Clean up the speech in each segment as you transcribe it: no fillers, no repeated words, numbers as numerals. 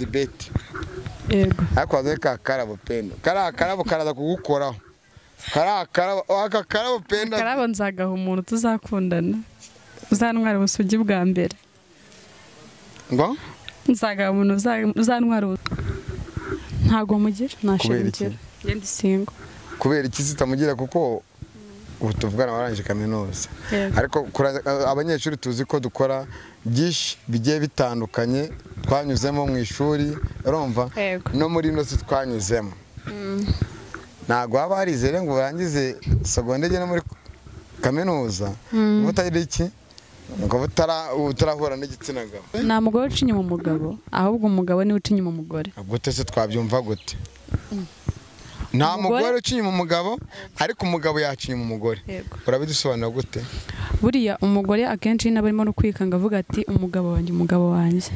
Debate. Yego. Ariko wazoye ka karabo Pendo. Kariya karabo karaza kugukoraho. Kariya karabo, aka karabo Pendo. Karabo nzagaha umuntu tuzakundana. Uzantwara ubusugi bwa mbere. Ngo? Nzagaha umuntu uzantwara ntago mugira, Kubera iki? nashingira. Njye ndi single. Kubera iki sitamugira kuko ubu tuvugana warangije kaminuza. Yego. Ariko abanyeshuri tuzi ko dukora byinshi bigiye bitandukanye twanyuzemo mu ishuri, urumva? Yego. No muri ino si twanyuzemo. Ntabwo waba warizere ngo urangize secondaire no muri kaminuza ngo utagira iki, ngo utarahura n'igitsina gabo. Nta mugore uca inyuma umugabo, ahubwo umugabo niwe uca inyuma umugore. Gute se twabyumva gute? Nta mugore uca inyuma umugabo, ariko umugabo yaca inyuma umugore. Yego. Urabidusobanura gute? Buriya umugore akenshi naba arimo no kwikanga avuga ati umugabo wanjye, umugabo wanjye.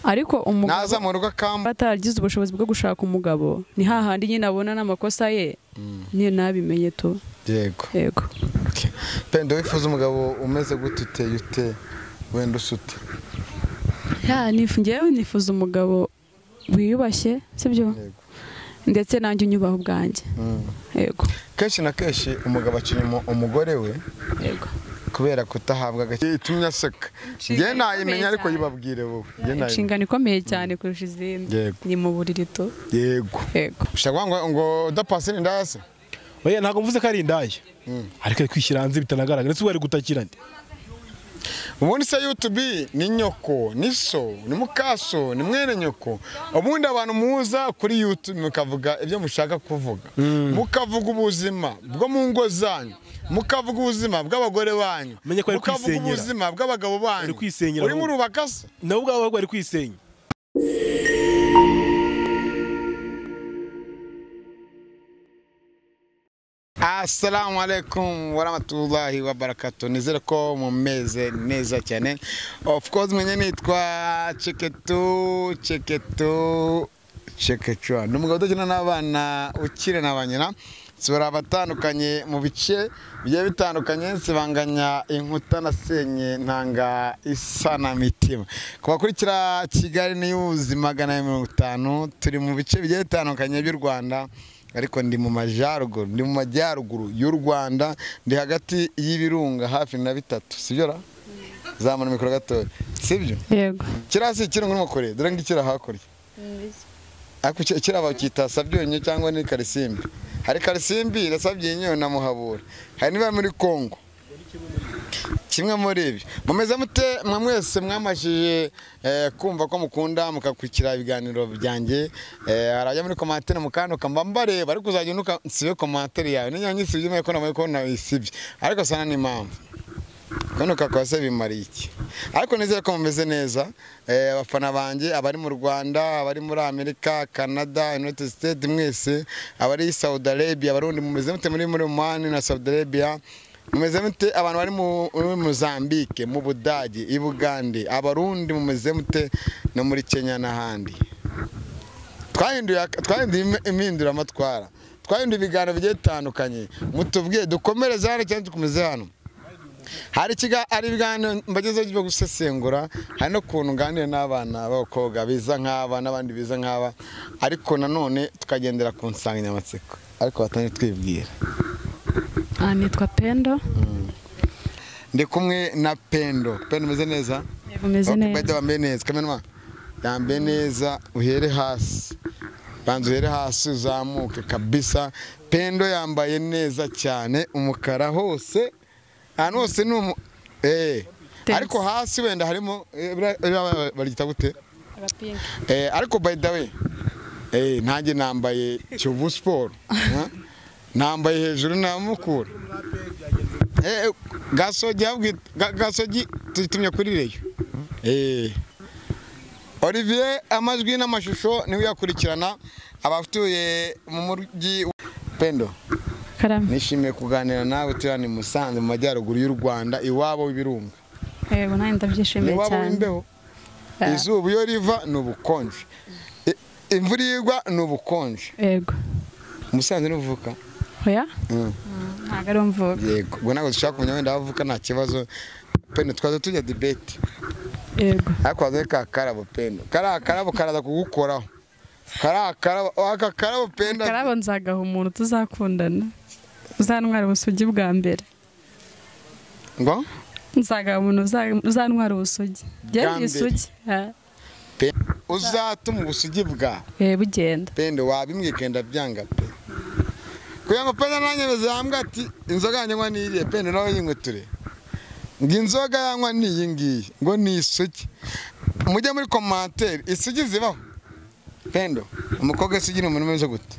Ariko umugabo naza mu rugo akamba ataragize ubushobozi bwo gushaka umugabo, ni hahandi nyine abona n'amakosa ye, niyo nabimenye tu. Yego. Yego. Okay. Pendo, wifuza umugabo umeze gute, uteye ute, wenda usute? Ya, njyewe nifuza umugabo wiyubashye, sibyo? Yego. Ndetse nanjye unyubaha ubwanjye. Yego. Kenshi na kenshi umugabo aca inyuma umugore we. Yego. Kubera kutahabwa agaciro itumye aseka. Njye nayimenya ariko yibabwire wowe. Inshingano ikomeye cyane kurusha izindi. Yego. Ni mu buriri to. Yego. Yego. Ushaka ngo udapasira indaya se? Oya, ntabwo mvuze ko ari indaya. Ariko ari kwishyira hanze bitanagaragara. Ndetse ubu ari gutakira nde? Ubundi se YouTube ni nyoko, ni so, ni mukaso, ni mwene nyoko. Ubundi abantu muza kuri YouTube mukavuga ibyo mushaka kuvuga. Mukavuga ubuzima bwo mu ngo zanyu, mukavuga ubuzima bw'abagore banyu, mukavuga ubuzima bw'abagabo banyu. Ari kwisenyera. Uri murubaka se? Nawe ubwawe ari kwisenya. Assalamu alaikum warahmatullahi wabarakatuh. Nizere ko mumeze neza cyane. Of course mwenye nitwa Cheketu Cheketu Cheketu. Ni umugabo udakina n'abana, ukire na banyina. Nsura abatandukanye mu bice bigiye bitandukanye, nsibanganya inkuta nasenye ntanga isana mitima. Kubakurikira Kigali News 450, turi mu bice bigiye bitandukanye by'u Rwanda. Ariko ndi mu majyaruguru, ndi mu majyaruguru y'u Rwanda, ndi hagati y'ibirunga hafi na bitatu, sibyo ra? Zamura mikoro gatoya, sibyo? Yego. Kirasi kirunga urimo kure, dore ngikira hakurya. Ariko kira bakita sabyonyo cyangwa ni Karisimbi. Hari Karisimbi irasabyinyo na Muhabura. Hari niba muri Kongo. Kimwe muri ibyo. Mumeze mute mwe mwese mwamashije kumva ko mukunda mukakurikira ibiganiro byanjye. Arajya muri commentaire mukanduka mba mbareba, ariko uzajya unuka nsibe commentaire yawe. Ninya nyisibye mwe ko namwe ko nawisibye. Ariko sana ni impamvu. Kanuka kwase bimari iki. Ariko nizere ko mumeze neza. Abafana banjye abari mu Rwanda, abari muri Amerika, Canada, United States mwese, abari Saudi Arabia, abarundi mumeze mute muri Oman na Saudi Arabia. Mumeze mute abantu bari muri Mozambique, mu Budage, i Bugande, abarundi mumeze mute no muri Kenya n'ahandi. Twahinduye impindura amatwara. Twahinduye ibiganiro bigiye bitandukanye. Mutubwiye dukomereze hano cyangwa dukomeze hano. Hari ari ibiganiro mbagezeho byo gusesengura, hari no kuntu nganira n'abana b'abakobwa biza nk'aba n'abandi biza nk'aba, ariko nanone tukagendera ku nsanganyamatsiko. Ariko batanye twibwira. Nitwa Pendo. Ndi kumwe na Pendo. Pendo umeze neza? Yego meze neza. Okay, bambaye neza. Kamenwa. Yambaye neza, uhere hasi. Banza uhere hasi uzamuke kabisa. Pendo yambaye neza cyane, umukara hose. Ahantu hose ni ariko hasi wenda harimo barigita gute? Ariko by the way, nanjye nambaye Kiyovu Sport. Nambaye hejuru na Mukura. Gasogi Gasogi tutumye kuri reyo. Olivier amajwi n'amashusho niwe yakurikirana abatuye mu mujyi Pendo. Karame. Nishimiye kuganira nawe turi ni Musanze mu majyaruguru y'u Rwanda, iwabo w'ibirunga. Yego, nanjye ndabyishimiye cyane. Iwabo w'imbeho. Izuba iyo riva ni ubukonje. Imvura igwa ni ubukonje. Yego. Musanze n'uvuka? Oya? Ntabwo ari mvuka. Yego, ubwo ntabwo dushaka kumenya wenda avuka nta kibazo. Pendo twaza tujya debate. Yego. Ariko wazaye ka karabo Pendo, kariya karabo karaza kugukoraho, kariya karabo, aka karabo Pendo. Karabo nzagaha umuntu tuzakundana, uzantwara ubusugi bwa mbere. Ngo nzagaha umuntu uzantwara ubusugi. Bwa mbere. Isugi. Uzatuma ubusugi bwa bugenda. Pendo wabimbwiye kenda byanga pe. Kugira ngo Pendo nanyemeze yambwa ati inzoga yanjye nywa niriye, Pendo nawe yinywe ture. Ngo inzoga yanywa ni iyi ngiyi, ngo ni isugi. Mujye muri commentaire, isugi zibaho. Pendo, umukobwa w'isugi ni umuntu umeze gute?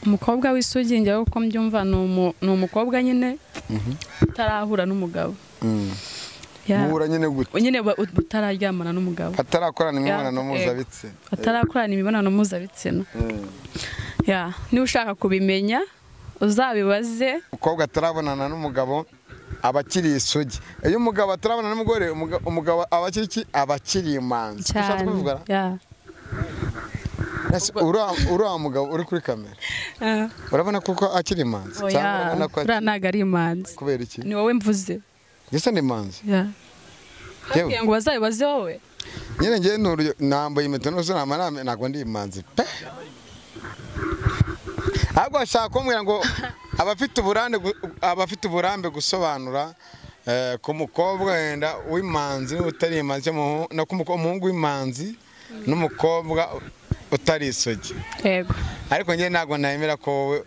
Umukobwa w'isugi njyewe uko mbyumva ni umukobwa nyine utarahura n'umugabo. Muhura nyine gute? Nyine utararyamana n'umugabo. Atarakorana imibonano mpuzabitsina. Atarakorana imibonano mpuzabitsina. Ya, niba ushaka kubimenya uzabibaze. Umukobwa atarabonana n'umugabo aba akiri isugi. Iyo umugabo atarabonana n'umugore, umugabo aba akiri iki? Aba akiri imanzi. Ushaka kubivuga? Ya. Uriya mugabo uri kuri kamera, urabona kuko akiri imanzi? Oya, uriya ntabwo ari imanzi. Kubera iki? Ni wowe mvuze. Ese ni imanzi? Ya. Yewe ngo bazabibaze wowe. Nyine ngiye nambaye impeta n'ubusa ntabwo ndi imanzi pe. Ahubwo bashaka kumbwira ngo abafite uburambe gusobanura ku mukobwa wenda w'imanzi utari imanzi, no ku muhungu w'imanzi n'umukobwa utari isugi. Yego. Ariko njye ntabwo nemera ko wowe,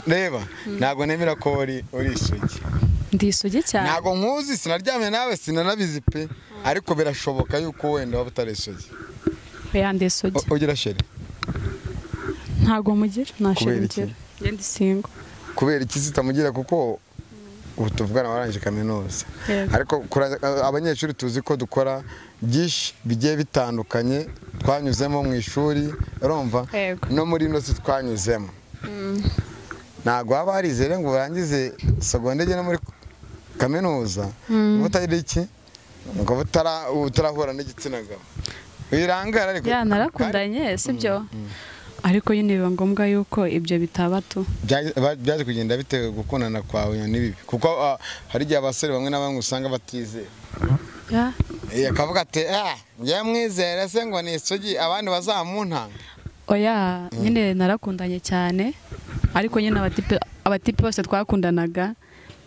reba, ntabwo nemera ko uri isugi. Ndi isugi cyane. Ntabwo nkuzi, sinaryamye nawe, sinanabizi pe, ariko birashoboka yuko wenda waba utari isugi. Oya, ndi isugi. Ugira chéri? Ntabwo mugira, nta chéri ngira. Njye ndi single. Kubera iki sitamugira? Kuko ubu tuvugana warangije kaminuza. Ariko abanyeshuri tuzi ko dukora byinshi bigiye bitandukanye, twanyuzemo mu ishuri, urumva, no muri ino si twanyuzemo. Ntabwo waba warizere ngo urangize secondaire no muri kaminuza utagira iki, ngo utarahura n'igitsina gabo. Wirangara ariko. Ya, narakundanye, sibyo? Ariko nyine biba ngombwa yuko ibyo bitaba tu. Byaje kugenda bitewe gukundana kwawe n'ibibi, kuko hari igihe abasore bamwe na bamwe usanga batizera. Ya. Akavuga ati njye mwizere se ngo ni isugi abandi bazamuntanga. Oya, nyine narakundanye cyane, ariko nyine abatipe bose twakundanaga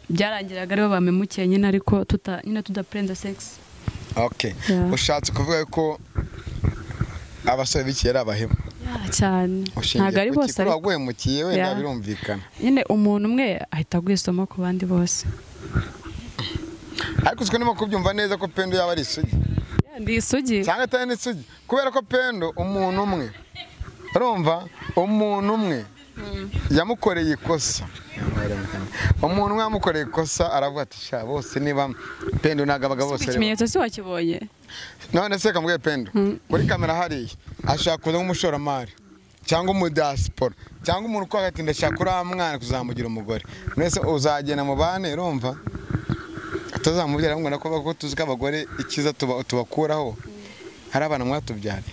byarangiraga aribo bamemukiye nyine, ariko nyine tudaprenda sex. Okay. Ushatse kuvuga ko abasore b'iki yari abahemu? Cyane. Ntabwo ari bose, ariko waguhemukiye wenda birumvikana. Nyine umuntu umwe ahita aguha isomo ku bandi bose. Ariko uziko ndimo kubyumva neza ko Pendo yaba ari isugi. Ndi isugi. Cyangwa atari n'isugi. Kubera ko Pendo umuntu umwe, urumva, umuntu umwe yamukoreye ikosa. Umuntu umwe yamukoreye ikosa aravuga ati sha bose niba Pendo ntabwo abagabo bose. Ikimenyetso si wakibonye. None se kamubwiye Pendo, kuri kamera hariya ashaka kuza nk'umushoramari cyangwa umudiaspora cyangwa umuntu ukora ati ndashaka uriya mwana kuzamugira umugore. Mwese uzagenda mu bane, urumva, atazamubyara ngo nako ko tuzi ko abagore ikiza tubakuraho hari abana mwatubyare.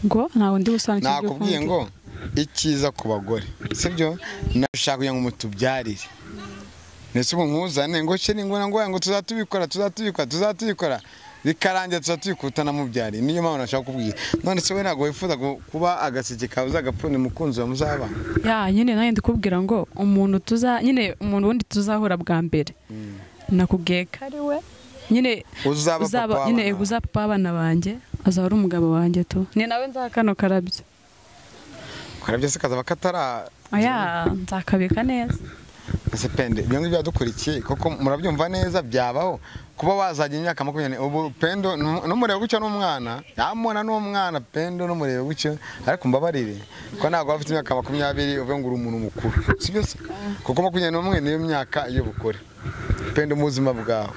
Ngo ntawe ndi busobanukirwe. Nakubwiye ngo ikiza ku bagore, sibyo? Nashaka kugira ngo mutubyarire. Nese ubu nkuzane ngo chéri ngo ngo tuzatubikora tuzatubikora tuzatubikora bikarangira tuzatubikuta namubyari. Niyo mpamvu nashaka kubwira. None se we ntabwo wifuza kuba agaseke kawe uzagapfuna umukunzi wa muzaba? Ya, nyine nawe ndikubwira ngo umuntu tuza nyine umuntu wundi tuzahura bwa mbere. Nakubwiye ko ari we nyine uzaba nyine uzaba papa abana banjye, azaba ari umugabo wanjye tu. Ni nawe nzakano karabyo. Karabyo se kazaba katara. Oya, nzakabika neza. Ese Pendo, ibyo ngibyo byadukurikiye koko murabyumva neza byabaho kuba wazajya imyaka 20 ubu Pendo n'umureba gutyo n'umwana yamubona n'umwana Pendo n'umureba gutyo, ariko mbabarire ko ntabwo waba ufite imyaka 20 uvuge ngo uri umuntu mukuru, sibyo se? Kuko 21 niyo myaka y'ubukure. Pendo mu buzima bwawe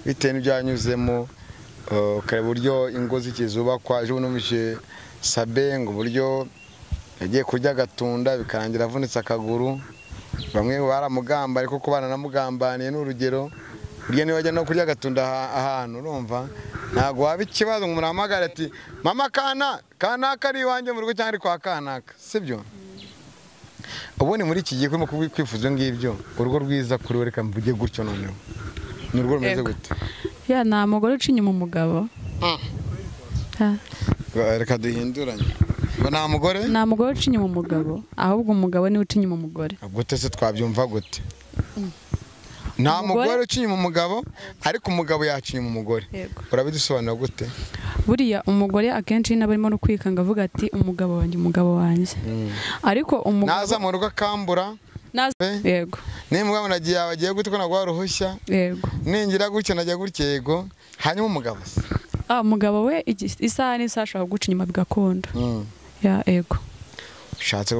bitewe n'ibyo wanyuzemo, ukareba uburyo ingo zikizubakwa, ejo numvise Sabe ngo uburyo yagiye kurya agatunda bikarangira avunitse akaguru, bamwe baramugamba ariko ko baranamugambaniye n'urugero, burya niba wajya no kurya agatunda ahantu urumva ntabwo waba ikibazo ngo umuhamagare ati mama kana kanaka ari iwanjye mu rugo cyangwa ari kwa kanaka, sibyo? Ubundi muri iki gihe urimo kwifuza ngibyo urugo rwiza kuri we, reka mvuge gutyo noneho. Ni urugo rumeze gute? Ya, nta mugore uca inyuma umugabo. Reka duhinduranye. Ngo nta mugore? Nta mugore uca inyuma umugabo, ahubwo umugabo niwe uca inyuma umugore. Gute se twabyumva gute? Nta mugore uca inyuma umugabo, ariko umugabo yaca inyuma umugore. Urabidusobanura gute? Buriya umugore akenshi naba arimo no kwikanga avuga ati umugabo wanjye, umugabo wanjye. Ariko umugabo naza mu rugo akambura. Yego. Nimba nagiye abagiye gute ko nagwa ruhushya? Yego. Ningira gutya najya gutya yego. Hanyuma umugabo se? Umugabo we isaha n'isaha ashobora guca inyuma bigakunda. Ya, yego. Ushatse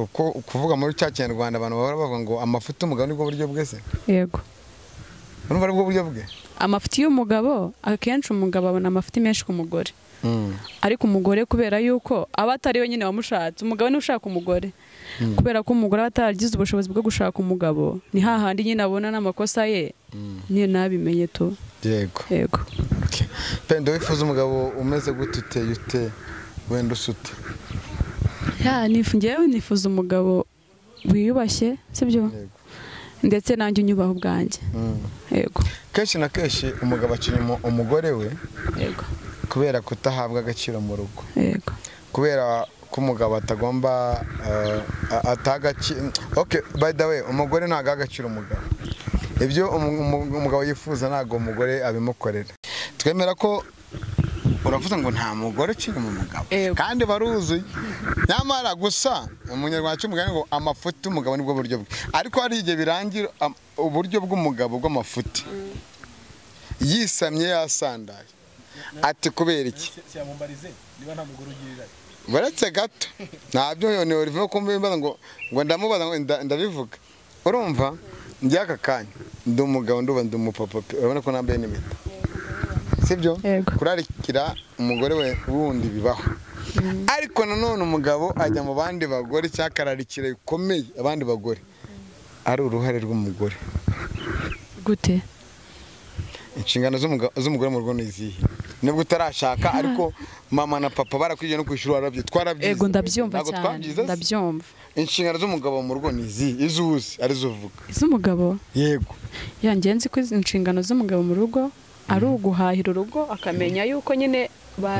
kuvuga muri cya Kinyarwanda abantu bahora bavuga ngo amafuti umugabo nibwo buryo bwe se? Yego. Urumva aribwo buryo bwe? Amafuti y'umugabo akenshi umugabo abona amafuti menshi ku mugore. Ariko umugore kubera yuko aba atari we nyine wamushatse, umugabo ni ushaka umugore. Kubera ko umugore aba ataragize ubushobozi bwo gushaka umugabo, ni hahandi nyine abona n'amakosa ye, niyo nabimenye tu. Yego. Yego. Pendo, wifuza umugabo umeze gute, uteye ute, wenda usute? Ya, ngewe nifuza umugabo wiyubashye, sibyo? Ndetse nanjye unyubaha ubwanjye. Yego. Kenshi na kenshi umugabo akina umugore we. Yego. Kubera kutahabwa agaciro mu rugo. Yego. Kubera ko umugabo atagomba atagaciro. Okay, by the way, umugore ntago agaciro umugabo. Ibyo umugabo yifuza ntago umugore abimukorera. Twemera ko uravuze ngo nta mugore ukiri mu mugabo kandi baruzuye. Nyamara gusa umunyarwanda cy'umugani ngo amafuti umugabo nibwo buryo bwe. Ariko hari igihe birangira uburyo bw'umugabo bw'amafuti. Yisamye yasandaye. Ati kubera iki? Baretse gato. Ntabyo ni Olivier kumva imbaza ngo ndamubaza ngo ndabivuga. Urumva njye aka kanya ndi umugabo nduba ndi umupapa, urabona ko nambaye n'impeta. Sibyo? Kurarikira umugore we wundi bibaho. Ariko nanone umugabo ajya mu bandi bagore cyakararikira bikomeye abandi bagore. Ari uruhare rw'umugore. Gute? Inshingano z'umugore mu rugo ni izihe? Nubwo utarashaka ariko mama na papa barakwigiye no kwishura warabye twarabyize. Ego ndabyumva cyane. Ndabyumva. Inshingano z'umugabo mu rugo ni izihe? Izuzi arizo uvuga. Iz'umugabo? Yego. Ya, ngenzi nzi ko inshingano z'umugabo mu rugo ari uguhahira urugo, akamenya yuko nyine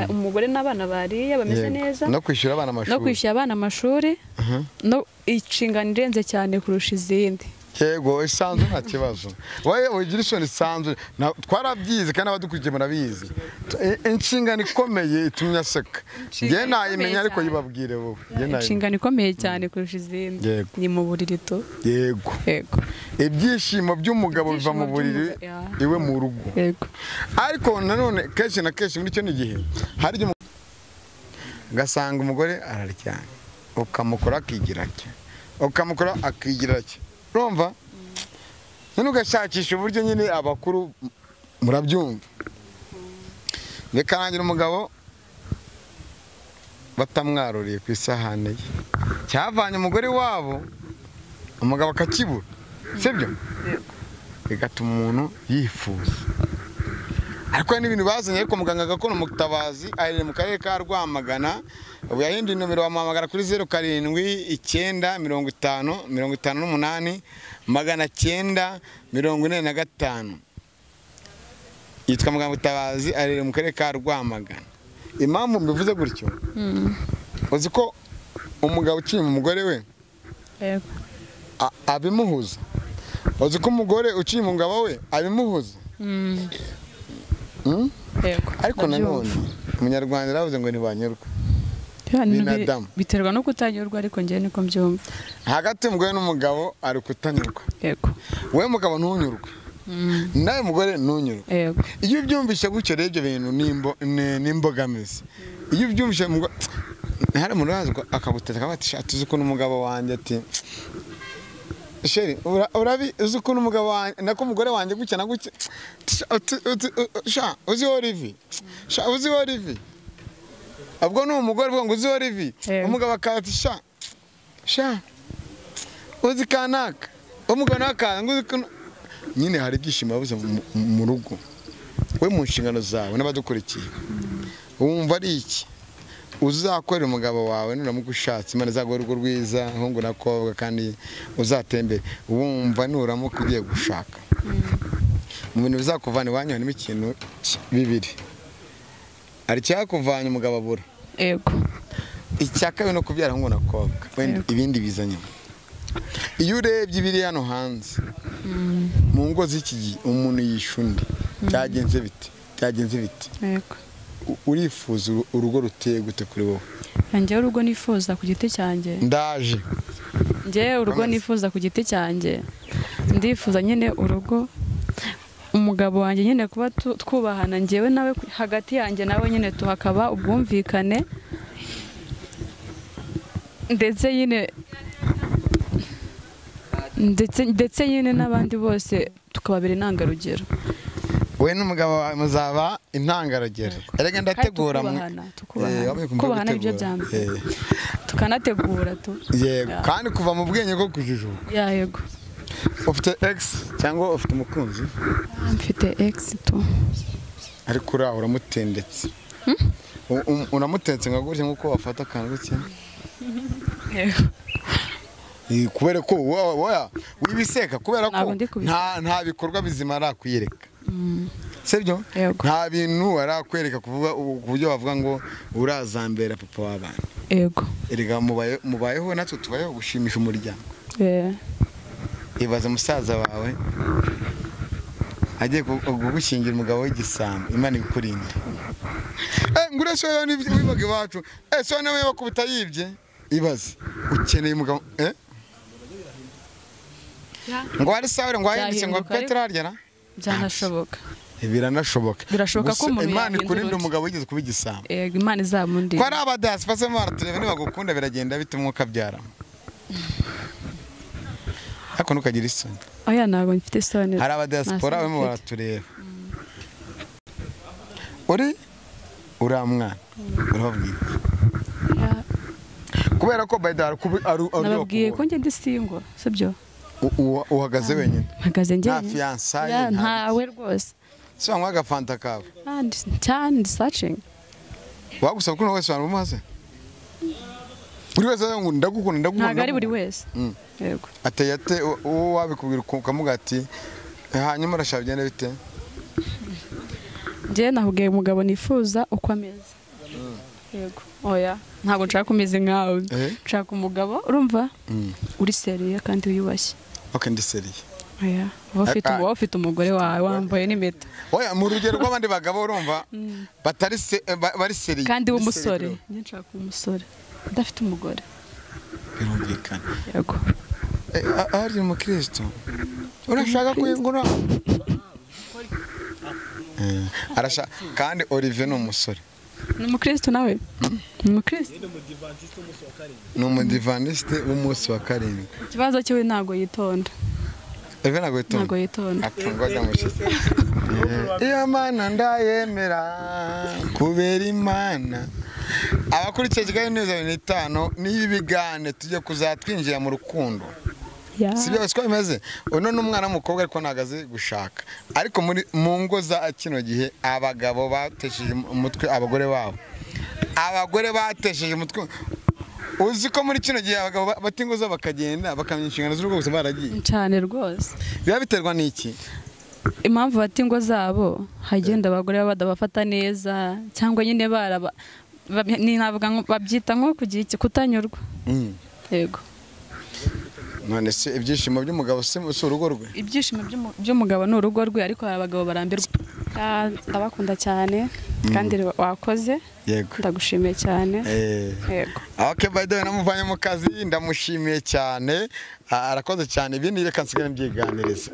umugore n'abana bariye bameze neza, no kwishyura abana amashuri, no kwishyura abana amashuri, no inshingano irenze cyane kurusha izindi. Yego, isanzwe nta kibazo. Wowe ugira isoni isanzwe, twarabyize kandi abadukurikiye murabizi. Inshingano ikomeye itumye aseka. Nge nayimenya ariko yibabwire wowe. Inshingano ikomeye cyane kurusha izindi ni mu buriri to. Yego. Yego. Ibyishimo by'umugabo biva mu buriri iwe mu rugo. Yego. Ariko nanone kenshi na kenshi muri cyo gihe hari ugasanga umugore araryamye, ukamukora akigira atya, ukamukora akigira atya. Urumva? None ugashakisha uburyo nyine abakuru murabyumva. Bikarangira umugabo batamwaruriye ku isahane ye. Cyavanye umugore wabo umugabo akakibura. Sibyo? Bigatuma umuntu yifuza. Ariko n'ibintu bazanye ariko muganga gakondo mutabazi aherereye mu karere ka Rwamagana. Ubu yahinduye nomero wamuhamagara kuri 07 9 50 58 945. Yitwa muganga mutabazi aherereye mu karere ka Rwamagana. Impamvu mbivuze gutyo, uzi ko umugabo uciye mu mugore we abimuhuza. Uzi ko umugore uciye mu mugabo we abimuhuza. Ariko nanone umunyarwanda yaravuze ngo ntibanyurwa. Biterwa no kutanyurwa, ariko ngewe niko mbyumva. Hagati y'umugore n'umugabo ari kutanyurwa. Yego. Wowe mugabo ntunyurwe, nawe mugore ntunyurwe. Yego. Iyo ubyumvise gutyo rero ibyo bintu n'imbogamizi. Iyo ubyumvise hari umuntu uraza akaguteta akavuga ati uzi ukuntu umugabo wanjye ati Sheri urabi uzi ukuntu umugabo wanjye nako umugore wanjye gutya na gutya, sha uzi Olivier, sha uzi Olivier. Ubwo ni umugore uvuga ngo uzi Olivier, umugabo akati sha sha uzi kanaka, umugabo nakanga ngo uzi nyine hari ibyishimo yabuze mu rugo. We mu nshingano zawe n'abadukurikiye wumva ari iki uzakorera umugabo wawe nuramuka ushatse Imana izaguha urugo rwiza hungu nakobwa kandi uzatembere, wumva nuramuka ugiye gushaka Mu bintu bizakuvana iwanyu harimo ikintu bibiri. Hari icyakuvanya umugabo abura. Yego. Icya kabiri no kubyara ngo nakobwa. Wenda ibindi biza nyuma. Iyo urebye ibiri hano hanze mu ngo z'iki gihe umuntu yishundi byagenze bite? Byagenze bite? Yego. Urifuza urugo ruteye gute kuri wowe? Njye urugo nifuza ku giti cyanjye. Ndaje. Njye urugo nifuza ku giti cyanjye. Ndifuza nyine urugo umugabo wanjye nyine kuba twubahana njyewe nawe hagati yanjye nawe nyine tuhakaba ubwumvikane ndetse nyine ndetse nyine n'abandi bose tukababera intangarugero. We n'umugabo wawe muzaba intangarugero. Erega ndategura kubahana ibyo byambere tukanategura tu. Yego, kandi kuva mu bwenge bwo kujijuka. Yego. Ufite ex cyangwa ufite umukunzi? Mfite ex tu. Ariko uraho uramutendetse. Uramutendetse nka gutya nkuko wafata akantu gutya. Yego. Kubera ko woya wibiseka kubera ko nta bikorwa bizima arakwiyereka. Sibyo? Nta bintu arakwereka kuvuga ku buryo bavuga ngo urazambera papa w'abana. Yego. Erega mubayeho natwe tubayeho gushimisha umuryango. Ibaza musaza wawe agiye kugushingira umugabo w'igisambo, Imana ibikurinde. Ngure so yo nibibaga iwacu. So nawe bakubita yibye. Ibaze ukeneye umugabo ngo ari sawe ngo ayinditse ngo Petero harya na byanashoboka. Biranashoboka. Birashoboka ko umuntu Imana ikurinde umugabo wigeze kuba igisambo. Yego, Imana izamundi. Ko ari abadasi base baratureba nibagukunda biragenda bite umwuka byara. Ariko ntukagira isoni. Oya ntabwo mfite isoni. Hari abadiaspora barimo baratureba. Uri mwana urababwira. Kubera ko by the way nababwiye ko njye ndi single, sibyo? Uhagaze wenyine. Mpagaze njye. Nta fiançailles. Ntawe rwose. Si wanywa agafanta kawe. Cyane searching. Wagusaba ko wese wanamumaze? Buri wese ngo ndagukunda ndagukunda. Ntago ari buri wese. Yego. Ateye ate uwo wabikubwira ukamuga ati hanyuma urashaka bigende bite? Njye nakubwiye umugabo nifuza uko ameze. Yego. Oya, ntago nshaka umeze nkawe. Nshaka umugabo urumva? Uri seriye kandi wiyubashye. Okay, ndi seriye. Oya, wowe ufite umugore wawe wambaye n'impeta. Oya, mu rugero rw'abandi bagabo urumva batari bari seriye. Kandi w'umusore. Njye nshaka umusore udafite umugore. Birumvikana. Yego. Ari umukristo. Urashaka kuyingura? Arashaka kandi Olivier ni umusore. Ni umukristo nawe? Ni umukristo. Ni umudivantiste w'umunsi wa karindwi. Ikibazo cyiwe ntago yitonda. Olivier ntago yitonda. Ntago yitonda. Atungwaga mushitsi. Iyo mana ndayemera kubera Imana. Abakurikiye Kigali News 25 n'ibigane tujye kuzatwinjira mu rukundo. Si byo siko bimeze. Uno n'umwana w'umukobwa ariko nagaze gushaka. Ariko muri mu ngo za kino gihe abagabo batesheje umutwe abagore babo. Abagore batesheje umutwe. Uzi ko muri kino gihe abagabo batingoza bakagenda bakamenya inshingano z'urugo gusa baragiye. Cyane rwose. Biba biterwa n'iki? Impamvu batingo zabo hagenda abagore badabafata neza cyangwa nyine baraba ni navuga ngo babyita nko kugira iki kutanyurwa. Yego. None se ibyishimo by'umugabo si urugo rwe? Ibyishimo by'umugabo ni urugo rwe, ariko hari abagabo barambirwa. Ndabakunda cyane kandi wakoze. Yego. Ndagushimiye cyane. Yego. Okay, by the way namuvanye mu kazi ndamushimiye cyane. Arakoze cyane ibindi reka nsigare mbyiganiriza.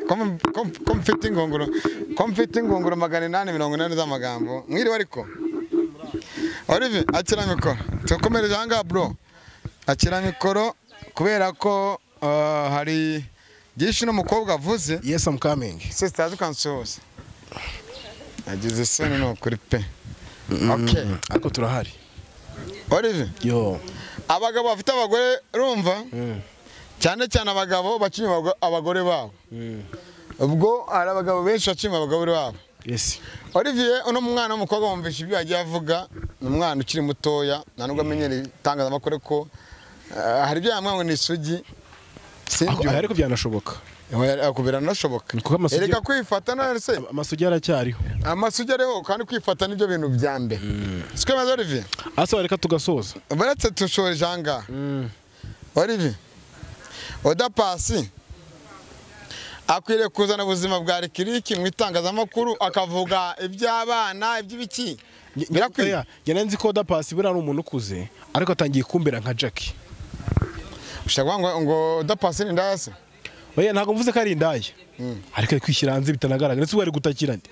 Ko mfite ingongoro, ko mfite ingongoro 880 z'amagambo. Mwiriwe ariko. Olivier akira mikoro. Tukomereje hanga bro. Akira mikoro kubera ko hari byinshi n'umukobwa avuze. Yes, I'm coming. Sister adukansoza. Agize isoni no kuri pe. Okay. Ariko turahari. Olivier. Yo. Abagabo bafite abagore urumva? Cyane cyane abagabo bacinya abagore babo. Ubwo ari abagabo benshi bacinya abagore babo. Yes. Olivier uno mwana w'umukobwa wumvisha ibyo yagiye avuga, ni umwana ukiri mutoya, nta nubwo amenyereye itangazamakuru ko hari ibyo yamwangwe ni isugi. Sibyo ariko byanashoboka. Biranashoboka. Erega kwifata none se amasugi aracyariho. Amasugi ariho kandi kwifata nibyo bintu bya mbere. Siko maze Olivier. Asa reka tugasoza. Baretse tushoreje anga. Olivier. Oda Pasi akwiriye kuzana ubuzima bwa Rikiriki mu itangazamakuru akavuga iby'abana iby'ibiki. Birakwiye. Njye nzi ko Oda Pasi buriya ari umuntu ukuze ariko atangiye kumbera nka Jackie. Ushaka ngo Oda Pasi ni ndase? Oya ntabwo mvuze ko ari indaya. Ariko kwishyira hanze bitanagaragara ndetse ubwo ari gutakira nde.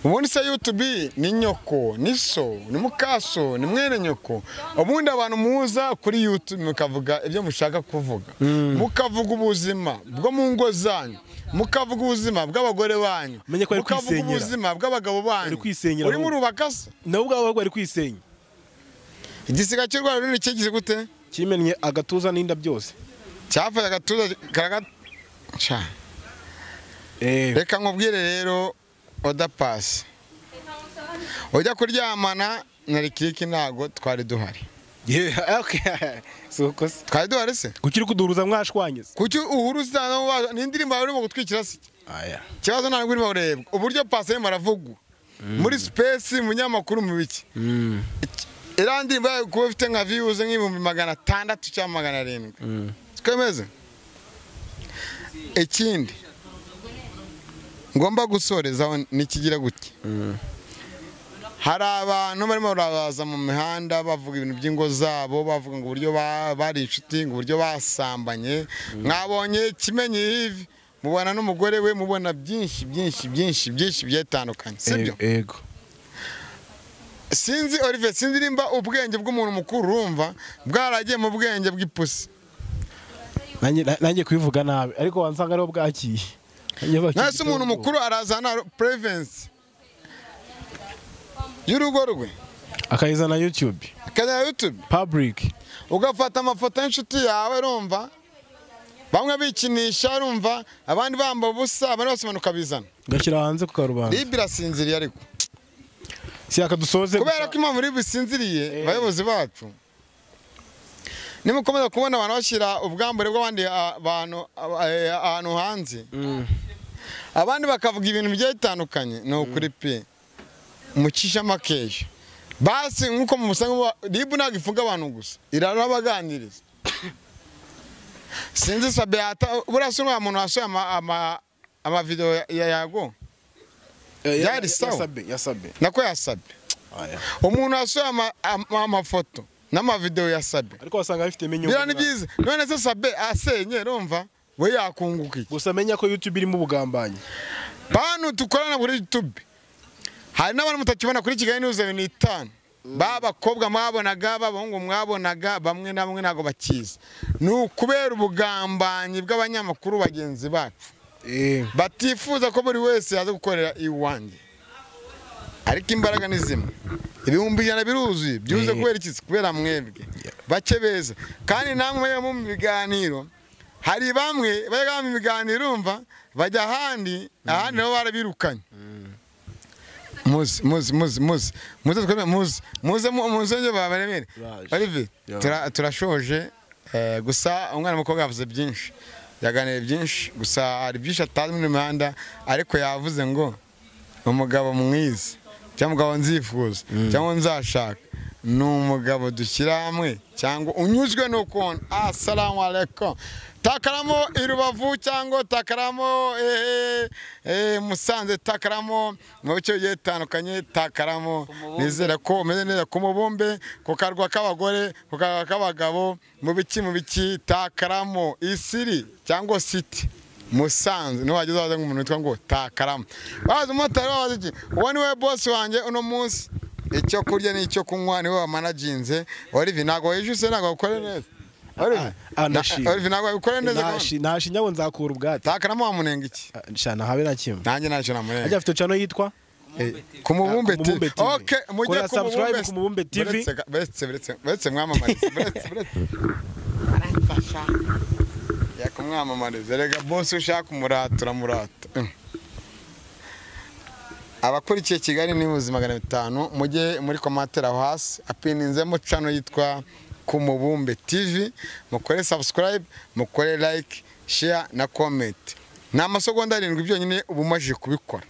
Ubundi se YouTube ni nyoko, ni so, ni mukaso, ni mwene nyoko. Ubundi abantu muza kuri YouTube mukavuga ibyo mushaka kuvuga. Mukavuga ubuzima bwo mu ngo zanyu, mukavuga ubuzima bw'abagore banyu, mukavuga ubuzima bw'abagabo banyu. Uri mu rubakasa? Nawe ubwawe ari kwisenya. Igisiga cy'u Rwanda runini kigize gute? Kimennye agatuza n'inda byose. Cyafaye agatuza karagaca. Reka nkubwire rero Oda Pasi ujya kuryamana na Rikiriki ntago twari duhari. Twari duhari se? Kuki uri kuduhuruza mwashwanye se? Kuki uhuruza n'indirimbo yawe urimo gutwikira se? Ikibazo ntabwo urimo urebwa uburyo Pasi arimo aravugwa muri space mu nyamakuru mu biki. Iriya ndirimbo yawe kuba ifite nka views nk'ibihumbi 600 cyangwa 700. Twemeze. Ikindi ngomba gusorezaho nikigira gutya. Hari abantu barimo barabaza mu mihanda bavuga ibintu by'ingo zabo, bavuga ngo uburyo bari inshuti, ngo uburyo basambanye. Mwabonye Kimenyi Yves, mubona n'umugore we, mubona byinshi byinshi byinshi byinshi byatandukanye, sibyo? Yego. Sinzi Olivier, sinzi nimba ubwenge bw'umuntu mukuru urumva bwaragiye mu bwenge bw'ipusi. Nanjye kubivuga nabi ariko wansanga ariho bwakiye. Nase umuntu mukuru arazana preference y'urugo rwe akayizana YouTube, akayizana YouTube public, ugafata amafoto y'inshuti yawe urumva bamwe bikinisha urumva abandi bamba ubusa abandi bose manuka bizana gashyira hanze ku karubanda. Libre irasinziriye ariko si akadusoze kubera ko impamvu Libre isinziriye abayobozi bacu nimukomeza kubona abantu bashyira ubwambure bw'abandi abantu ahantu hanze abandi bakavuga ibintu bigiye bitandukanye, ni ukuri pe mucisha makeya basi nkuko mumusanga Libre ntabwo ifunga abantu gusa irarabaganiriza. Sinzi Sabeata buriya se uriya muntu wasohoye ama video ya Yago yari sawa nako yasabe umuntu wasohoye amafoto n'amavideo ya Sabe ariko wasanga bifite inyungu. Bira ni byiza none se Sabe asenye urumva we yakunguka iki? Gusa menya ko YouTube irimo ubugambanyi. Bantu dukorana kuri YouTube hari n'abantu mutakibona kuri Kigali News 75 babakobwa mwabonaga babahungu mwabonaga bamwe na bamwe ntago bakiza, ni ukubera ubugambanyi bw'abanyamakuru bagenzi bacu batifuza ko buri wese yaza gukorera iwanjye. Ariko imbaraga ni zimwe, 100,000 biruzuye byuze kubera iki? Kubera mwebwe bake beza. Kandi namwe mu biganiro hari bamwe bajya mu biganiro urumva bajya ahandi ahandi nabo barabirukanye. Muze muze muze muze muze tweme muze muze muze nje babaremere. Olivier turashoje gusa umwana mukobwa yavuze byinshi, yaganiriye byinshi, gusa hari byinshi atazi muri mihanda ariko yavuze ngo umugabo mwiza cyangwa umugabo nzifuza cyangwa nzashaka ni umugabo dushyira hamwe cyangwa unyuzwe n'ukuntu. Assalamu alaikum. Takaramo i Rubavu cyangwa takaramo Musanze, takaramo mu bice bigiye bitandukanye, takaramo nizera ko umeze neza ku mubumbe, ku karwa k'abagore, ku karwa k'abagabo, mu biki takaramo isiri cyangwa city Musanze niwageze waza nk'umuntu witwa ngo takaramo. Baza umumotari wabaza iki? Uwo ni we boss wanjye uno munsi, icyo kurya n'icyo kunywa niwe wamanaginze. Olivier ntago yijuse, ntago ukore neza. Olivier ntago ukore neza. Nashi nyabo nzakura ubwatsi. Takaramo wamunenga iki? Shana habe na kimwe. Nanjye ntacyo namunenga. Ajya afite channel yitwa Ku Mubumbe TV. Okay, mujye ku Mubumbe TV. Beretse mwamamarize. Beretse. Arafasha. Yakumwamamariza. Rega boss ushaka umurata uramurata. Abakurikiye Kigali News 500 mujye muri commentaire aho hasi apininzemo channel yitwa Ku Mubumbe TV, mukore subscribe, mukore like, share na comment. Ni amasegonda 7 byonyine uba umaze kubikora.